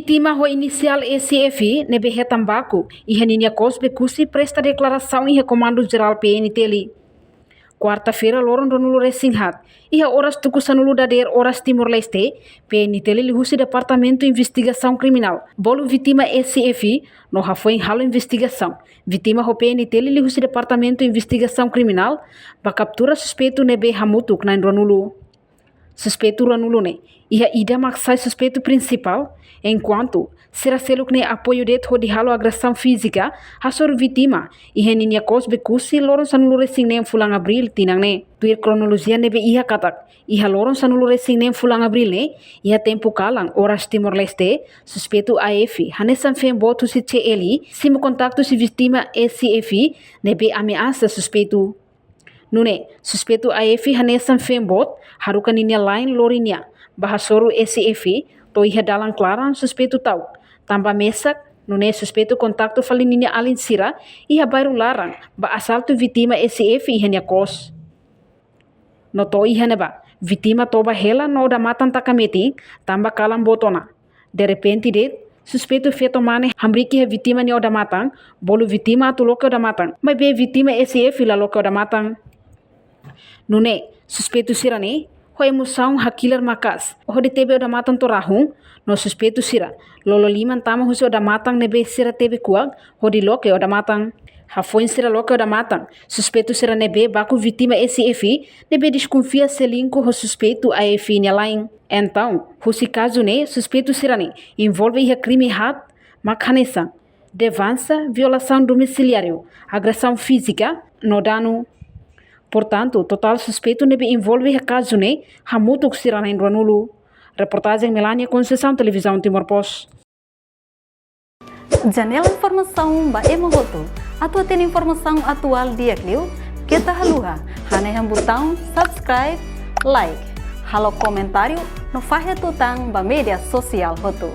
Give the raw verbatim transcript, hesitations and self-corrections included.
Vítima ho inisiál S F ne'ebé hetan baku iha ninia kos Bekusi presta deklarasaun iha Komandu Jerál P N T L. Kuarta-feira loron ruanulu resin haat, iha oras tuku sanulu dadeer oras Timor-Leste, P N T L liuhusi Departamentu Investigasaun Kriminál bolu vítima S F no hafoin halo investigasaun. Vítima ho P N T L liuhusi Departamentu Investigasaun Kriminál bá kaptura suspeitu ne'ebé hamutuk na'in ruanulu. Suspeitu ruanulu ne'e, iha ida mak sai suspeitu prinsipál, enkuantu sira seluk ne'e apoiu de'it hodi halo agresaun fízika hasoru vítima iha ninia kos Bekusi loron sanulu resin neen fulan Abríl tinan ne'e. Tuir kronolojia ne'ebé iha katak, iha loron sanulu resin neen fulan Abríl ne'e, iha tempu kalan oras Timor-Leste, suspeitu A F hanesan feen boot husi C L simu kontaktu husi vítima S F ne'ebé ameasa suspeitu. Nune'e, suspeitu A F hanesan feen boot haruka ninia la'en lori nia bá hasoru S F to'o iha dalan klaran suspeitu ta'uk. Tanba mesak, nune'e suspeitu kontaktu fali ninia alin sira iha bairru laran bá asaltu vítima S F iha nia kos. No to'o iha ne'ebá, vítima toba hela no odamatan taka metin, tanba kalan boot ona. Derrepente de'it, suspeitu feto mane hamriik iha vítima nia odamatan, bolu vítima atu loke odamatan. Maibé vítima S F la loke odamatan. Nune'e, suspeitu sira-ne'e ho emosaun hakilar maka'as hodi tebe odamatan to'o rahun, no suspeitu sira lolo liman tama husi odamatan ne'ebé sira tebe kuak hodi loke odamatan. Hafoin sira loke odamatan, suspeitu sira ne'ebé baku vítima S F ne'ebé deskonfia selingku ho suspeitu A F nia la'en. Entaun, husi kazu ne'e, suspeitu sira-ne'e envolve iha krime haat mak hanesan: devansa, violasaun domiciliária, agresaun fízika no danu. Portantu, totál suspeitu ne'ebé envolve iha kazu ne'e hamutuk sira na'in ruanulu. Reportajen Melania Conceição, Televizaun Timor Post. Janela informasaun ba ema hotu. Atu hatene informasaun atuál di'ak liu, keta haluha hanehan butaun subscribe, like, halo komentáriu no fahe tutan ba média sosiál hotu.